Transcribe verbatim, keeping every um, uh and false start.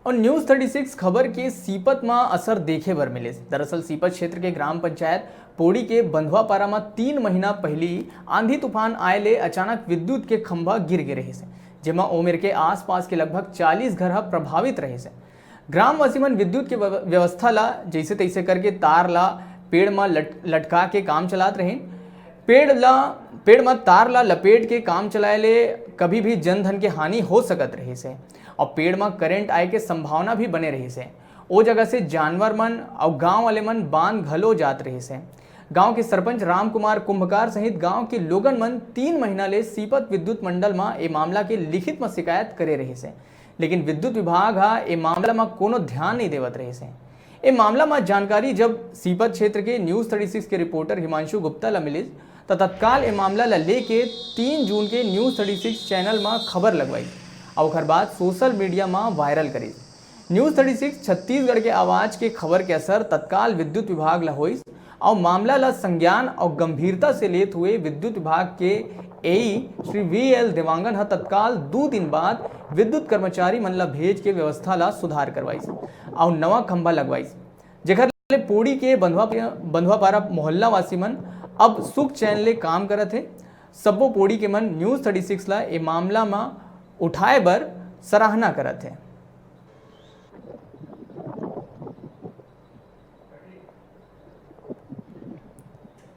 और News thirty six खबर के सीपत म असर देखे बर मिले। दरअसल सीपत क्षेत्र के ग्राम पंचायत पोड़ी के बंधुआपारा म तीन महीना पहिली आंधी तूफान आए ले अचानक विद्युत के खंभा गिर गे रहिस हे, जेमा ओमेर के आसपास के लगभग चालीस घर ह प्रभावित रहिस हे। ग्रामवासी मन विद्युत के व्यव-, व्यवस्था ला जैसे तैसे करके तार ला पेड़ म लट-, लटका के काम चलात रहिन। पेड़ ला, पेड़ म तार ला लपेट के काम चलाए ले कभी भी जन धन के हानि हो सकत रहिस हे और पेड़ म करंट आए के संभावना भी बने रहिस हे। ओ जगह से जानवर मन अउ गांव वाले मन बांध घलो जात रहिस हे। गांव के सरपंच रामकुमार कुंभकार सहित गांव के लोगन मन तीन महीना ले सीपत विद्युत मंडल म ए मामला के लिखित म शिकायत करे रहिस हे, लेकिन विद्युत विभाग ह ए मामला म कोनो ध्यान नइ देवत रहिस हे। ए मामला म जानकारी जब सीपत क्षेत्र के News thirty six के रिपोर्टर हिमांशु गुप्ता ल मिलिस, त तत्काल ए मामला ल लेके तीन जून के News thirty six चैनल म खबर लगवाइस अउ ओखर बाद सोशल मीडिया म वायरल करिस। News thirty six छत्तीसगढ़ के आवाज के खबर के असर तत्काल विद्युत विभाग ल होइस अउ मामला ल संज्ञान अउ गंभीरता से लेत हुए विद्युत विभाग के एई श्री वी एल देवांगन ह तत्काल दू दिन बाद विद्युत कर्मचारी मन ल भेज के व्यवस्था ल सुधार करवाइस अउ नवा खंभा लगवाइस, जेखर ले पोड़ी के बंधुआ, बंधुआपारा मोहल्ला वासी मन अब सुख चैन ले काम करत हे। सब्बो पोड़ी के मन News thirty six ल ए मामला म उठाए बर सराहना करत हे।